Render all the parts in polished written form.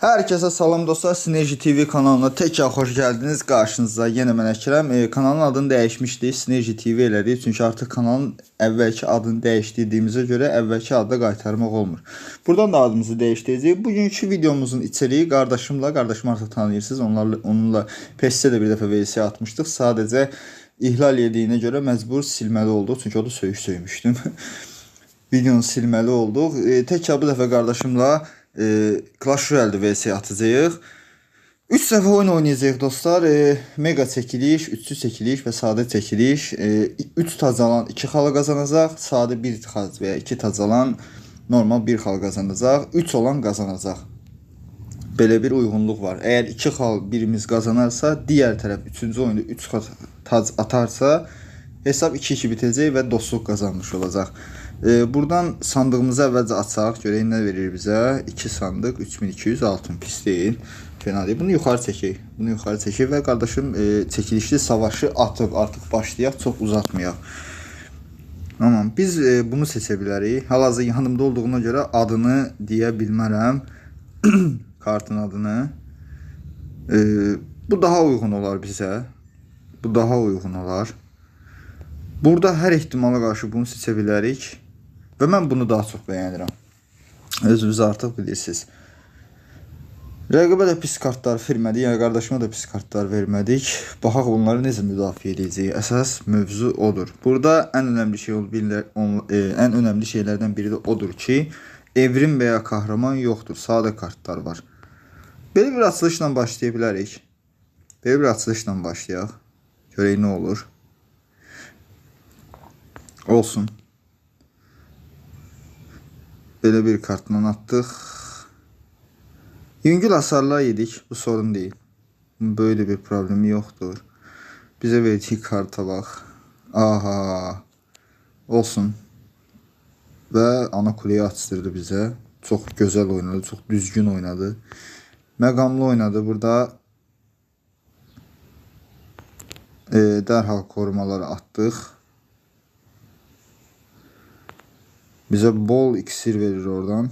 Herkese salam dostlar. Sinerji TV kanalına tekrar hoş geldiniz. Qarşınızda yenə mən Əkrəm. Kanalın adını dəyişmişdik. Sinerji TV elədik. Çünki artıq kanalın əvvəlki adını dəyişdirdiyimizə görə əvvəlki adda qaytarmaq olmur. Buradan da adımızı dəyişdirəcəyik. Bugünkü videomuzun içeriği qardaşımla, qardaşımı artıq tanıyırsınız. Onunla PES-də də bir dəfə VS atmışdıq. Sadəcə ihlal yediyinə görə məcbur silməli olduq. Çünki o da söyüş söymüşdüm. Videonu silməli olduq. Təkrar bu dəfə qardaşımla Clash Royale vs atacağıq. 3 dəfə oyun oynayacağıq dostlar. Mega çəkiliş, üçlü çəkiliş və sadə çəkiliş. 3 tac alan 2 xal qazanacaq. Sadə 1 tac və ya 2 tac alan normal 1 xal qazanacaq. 3 olan qazanacaq. Belə bir uyğunluq var. Əgər 2 xal birimiz qazanarsa, digər tərəf 3-cü oyunda 3 tac atarsa, hesab 2-2 bitəcək və dostluq qazanmış olacaq. Buradan sandığımızı əvvəlcə açaq, görək nə verir bizə. 2 sandıq, 3200 altın, pis deyil, fena deyil. Bunu yuxarı çəkək, bunu yuxarı çəkək və qardaşım çəkilişli savaşı atıb, artıq başlayaq, çox uzatmayaq. Aman, biz bunu seçə bilərik. Hal-hazırda yanımda olduğuna görə adını deyə bilmərəm, kartın adını. Bu daha uyğun olar bizə, bu daha uyğun olar. Burada hər ehtimala qarşı bunu seçə bilərik. Və mən bunu daha çox bəyənirəm. Özünüz artıq bilirsiniz. Rəqibə də pis kartlar vermədik, yəni qardaşıma da pis kartlar vermədik. Baxaq bunları necə müdafiə edəcəyik. Əsas mövzu odur. Burada ən önəmli şey ən önəmli şeylərdən biri də odur ki, evrim və ya kahraman yoxdur. Sadə kartlar var. Belə bir açılışla başlaya bilərik. Belə bir açılışla başlayaq. Görək nə olur. Olsun. Belə bir kartla atdıq. Yüngül hasarlar yedik. Bu sorun deyil. Böyle bir problemi yoxdur. Bizə verdiyi karta bax. Aha. Olsun. Və ana kuleyi açdırdı bizə. Çox gözəl oynadı. Çox düzgün oynadı. Məqamlı oynadı. Burada dərhal korumaları atdıq. Bizə bol iksir verir oradan.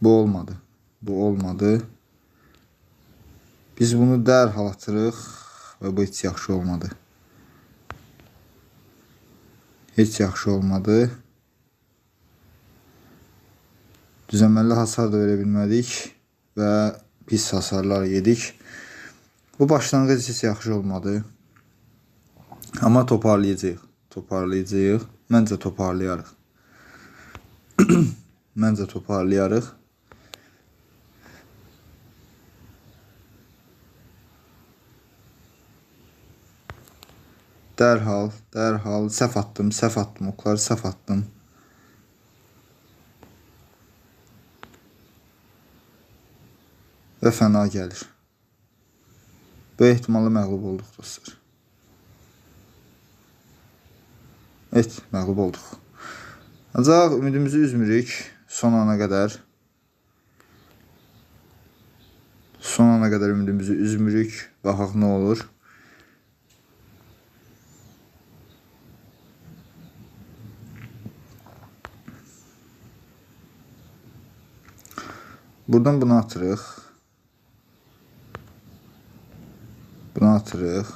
Bu olmadı. Bu olmadı. Biz bunu dərhal atırıq və bu heç yaxşı olmadı. Heç yaxşı olmadı. Düzəməlli hasar da verə bilmədik və pis hasarlar yedik. Bu başlanğıc heç yaxşı olmadı. Amma toparlayacağıq. Toparlayacağıq. Məncə toparlayarıq. Məncə toparlayarıq. Dərhal, dərhal səhv atdım, səhv atdım, oxları səhv atdım. Və fəna gəlir. Böyük ehtimalla məğlub olduq dostlar. Evet, məğlub olduq. Ancaq ümidimizi üzmürük son ana qədər. Son ana qədər ümidimizi üzmürük. Baxaq nə olur. Buradan bunu atırıq. Bunu atırıq.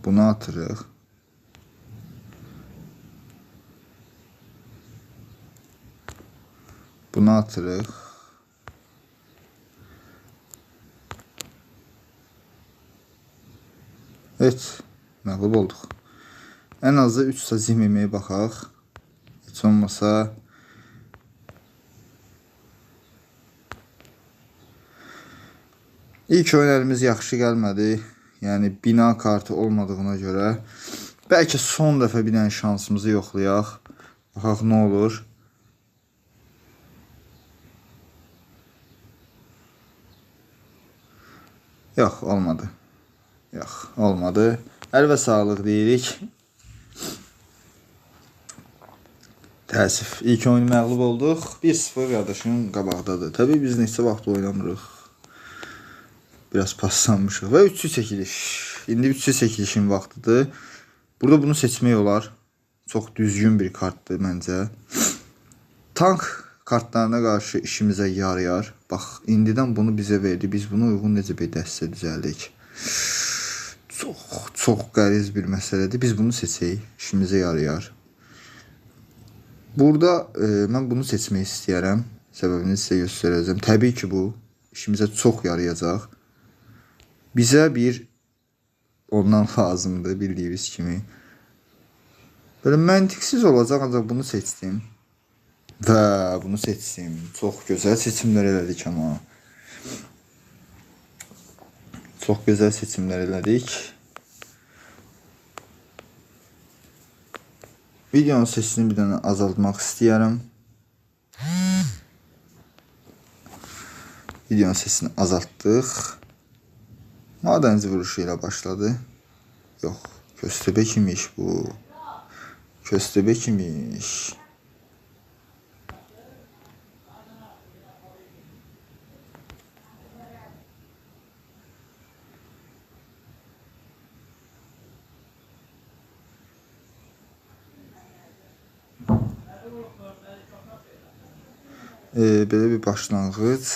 Bunu atırıq. Bunu atırıq. Evet, məğlub olduq. Ən azı 3 sazim yeməyə baxaq. Heç olmasa ilk oyun əlimiz yaxşı gəlmədi. Yəni bina kartı olmadığına görə. Bəlkə son dəfə bir dənə şansımızı yoxlayaq. Baxaq nə olur. Yox, olmadı. Yox, olmadı. Əl və sağlıq deyirik. Təəssüf. İlk oyunu məğlub olduq. 1-0 qardaşım qabaqdadır. Təbii biz neçə vaxt oynamırıq. Biraz paslanmışıq. Və üçlü çəkiliş. İndi üçlü çəkilişin vaxtıdır. Burada bunu seçmək olar. Çox düzgün bir kartdır məncə. Tank kartlarına qarşı işimizə yarayar. Bax, indidən bunu bizə verdi. Biz buna uyğun necə bir dəstə düzəldik? Çox, çox qəliz bir məsələdir. Biz bunu seçək. İşimizə yarayar. Burada mən bunu seçmək istəyirəm. Səbəbini sizə göstərəcəm. Təbii ki, bu işimizə çox yarayacaq. Bizə bir ondan lazımdır, bildiyiniz kimi. Belə məntiqsiz olacaq, ancaq bunu seçdim. Və bunu seçdim. Çox gözəl seçimlər elədik amma. Çox gözəl seçimlər elədik. Videonun sesini bir dənə azaltmaq istəyirəm. Videonun sesini azaltdıq. Madenci vuruşu ilə başladı. Yox, köstəbək imiş bu. Köstəbək imiş. Belə bir başlanğıc.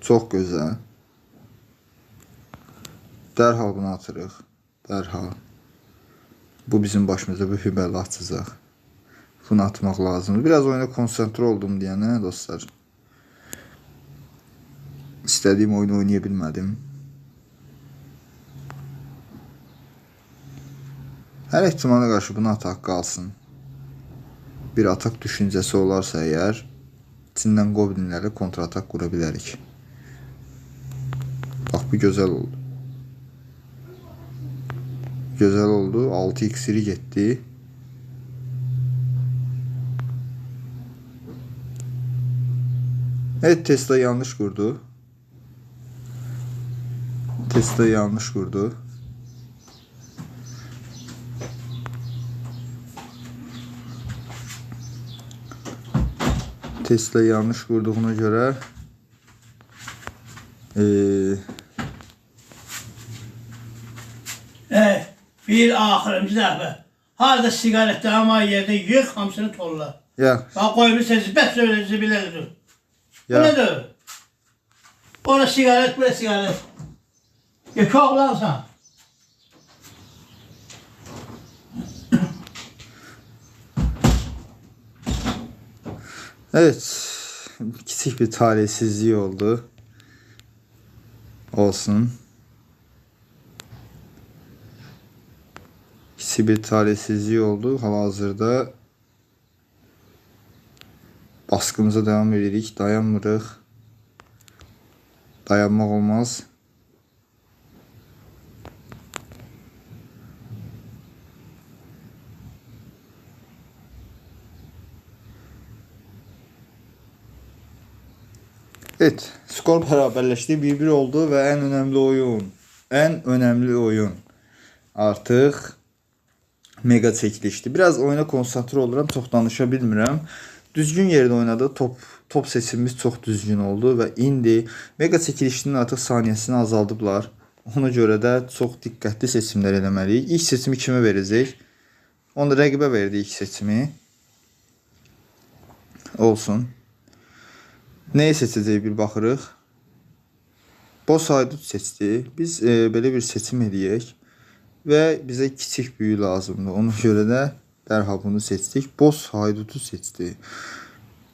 Çox gözəl. Dərhal bunu atırıq. Dərhal. Bu bizim başımıza bir bəla açacaq. Bunu atmaq lazımdır. Biraz oyuna konsantre oldum deyənə, dostlar. İstədiyim oyunu oynaya bilmədim. Hər ehtimala qarşı buna ataq qalsın. Bir ataq düşüncəsi olarsa əgər, içindən qoblinlərlə kontratak qura bilərik. Bax, bu gözəl oldu. Gözəl oldu. 6 iksiri getdi. Evet, Tesla yanlış kurdu. Tesla yanlış kurdu. Tesla yanlış kurduğuna göre Bir axırıncı dəfə. Harada siqaretləri ama yerdə yığ, hamısını tolla. Ya. Bax, qoymursanız, bəs söyləyəcək bilədir. Bu nədir? Ora siqaret, bura siqaret. Yekə oğlansan. Evet, kiçik bir talihsizlik oldu. Olsun. Kiçik bir talihsizlik oldu. Hal-hazırda baskımıza devam edirik. Dayanmırıq. Dayanmaq olmaz. Evet, skor bərabərləşdi. 1-1 oldu və ən önəmli oyun. Ən önəmli oyun. Artıq mega çəkilişdi. Biraz oyuna konsantre oluram, çox danışa bilmirəm. Düzgün yerdə oynadı. Top seçimimiz çox düzgün oldu və indi mega çəkilişinin artıq saniyəsini azaldıblar. Ona görə də çox diqqətli seçimlər eləməliyik. İlk seçimi kimə verəcək? Onu rəqibə verdi ilk seçimi. Olsun. Nəyi seçəcək bir baxırıq. Boss haydut seçdi. Biz belə bir seçim eləyək və bizə kiçik büyü lazımdır. Ona görə də dərhal bunu seçdik. Boss haydutu seçdi.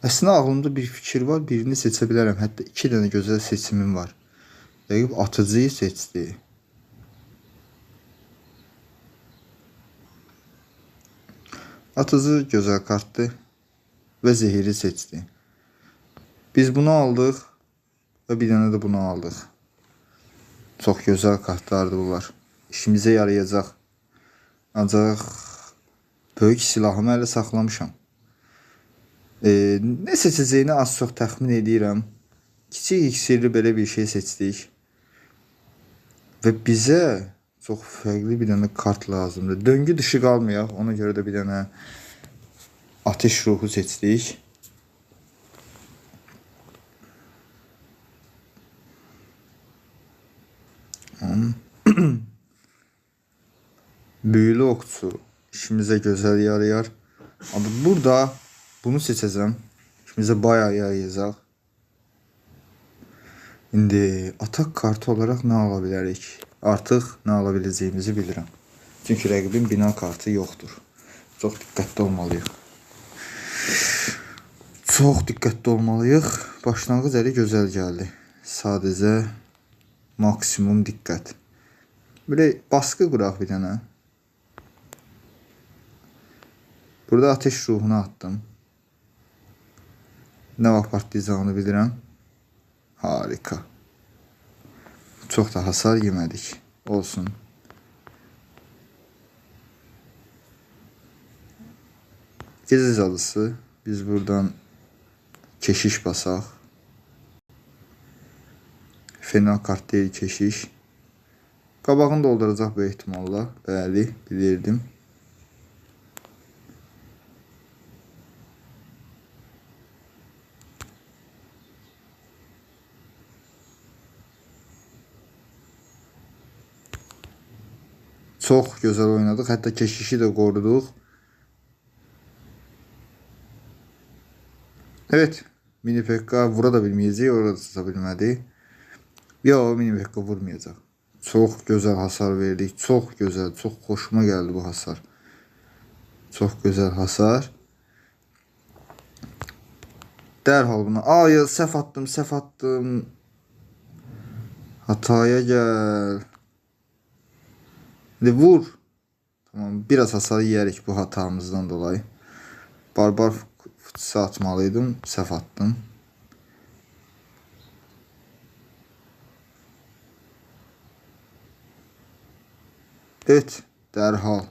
Əslində ağlımda bir fikir var. Birini seçə bilərəm. Hətta 2 dənə gözəl seçimim var. Rəqib atıcıyı seçdi. Atıcı gözəl kartdır və zehiri seçdi. Biz bunu aldıq və bir dənə də bunu aldıq. Çox gözəl kartlardır bunlar. İşimizə yarayacaq. Ancaq böyük silahımı hələ saxlamışam. Nə seçəcəyini az çox təxmin edirəm. Kiçik iksirli belə bir şey seçdik. Və bizə çox fərqli bir dənə kart lazımdır. Döngü dışı qalmayaq. Ona görə də bir dənə Ateş ruhu seçdik. Büyülü okçu işimize gözəl yarayar. Abi burada bunu seçeceğim. İşimize bayağı yarayacaq. İndi atak kartı olaraq nə ala bilərik? Artıq nə ala biləcəyimizi bilirəm. Çünki rəqibin bina kartı yoxdur. Çox diqqətli olmalıyıq. Çox diqqətli olmalıyıq. Başlanğıc əli gözəl gəldi. Sadəcə maksimum diqqət. Belə baskı quraq bir dənə. Burada ateş ruhunu attım. Nə vaxt partlayacağını bilirəm. Harika. Çox da hasar yemədik. Olsun. Gecə cadısı. Biz buradan keşiş basaq. Fena kart deyil keşiş. Qabağını dolduracaq böyük ehtimalla. Bəli, bilirdim. Çox gözəl oynadıq. Hətta keşişi də qoruduq. Evet. Mini Pekka vura da bilməyəcək. Orada da tuta bilmədi. Yo, Mini Pekka vurmayacaq. Çox gözəl hasar verdik. Çox gözəl. Çox xoşuma gəldi bu hasar. Çox gözəl hasar. Dərhal buna. Ay, səhv attım, səhv attım. Hataya gəl. İndi vur. Tamam, biraz hasar yiyərik bu hatamızdan dolayı. Barbar fıçısı atmalıydım. Səhv attım. Evet, dərhal.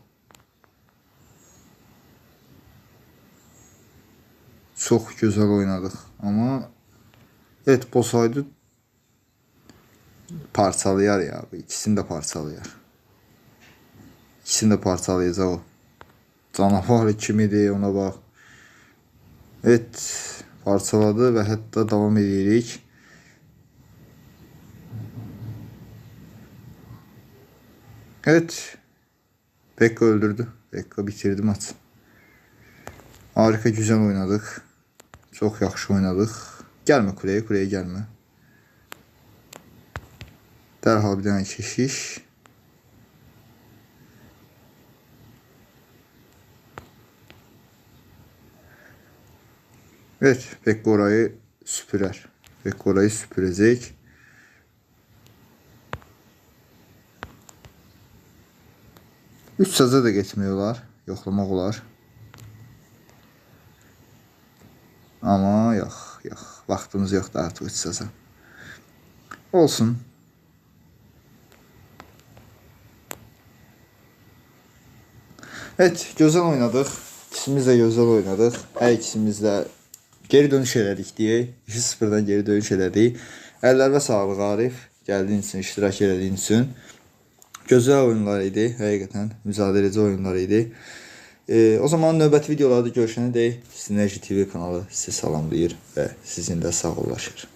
Çox gözəl oynadıq. Amma evet, bosaydı parçalayar ya. İkisini də parçalayar. İkisini də parçalayacaq o. Canavar kimidir, ona bax. Evet, parçaladı və hətta davam edirik. Evet. Pekka öldürdü. Pekka bitirdi maçı. Harika, güzel oynadık. Çox yaxşı oynadıq. Gəlmə kuleye, kuleye gəlmə. Dərhal bir dənə keşiş. Evet, Pekka orayı süpürer. Pekka orayı süpürecek. Üç saza da getmiyorlar. Yoxlamaq olar. Amma yox, yox. Vaxtımız yoxdur artıq 3 saza. Olsun. Evet, gözəl oynadıq. İkisimiz də gözəl oynadıq. Hər ikisimiz də geri dönüş elədik deyək. 2-0-dan geri dönüş elədik. Əllərinə sağlıq Arif. Gəldiyin üçün, iştirak elədiyin üçün. Gözəl oyunlar idi. Həqiqətən mücadeleci oyunlar idi. O zaman növbəti videolarda görüşənə dək Sinerji TV kanalı sizi salamlayır və sizinlə sağollaşır.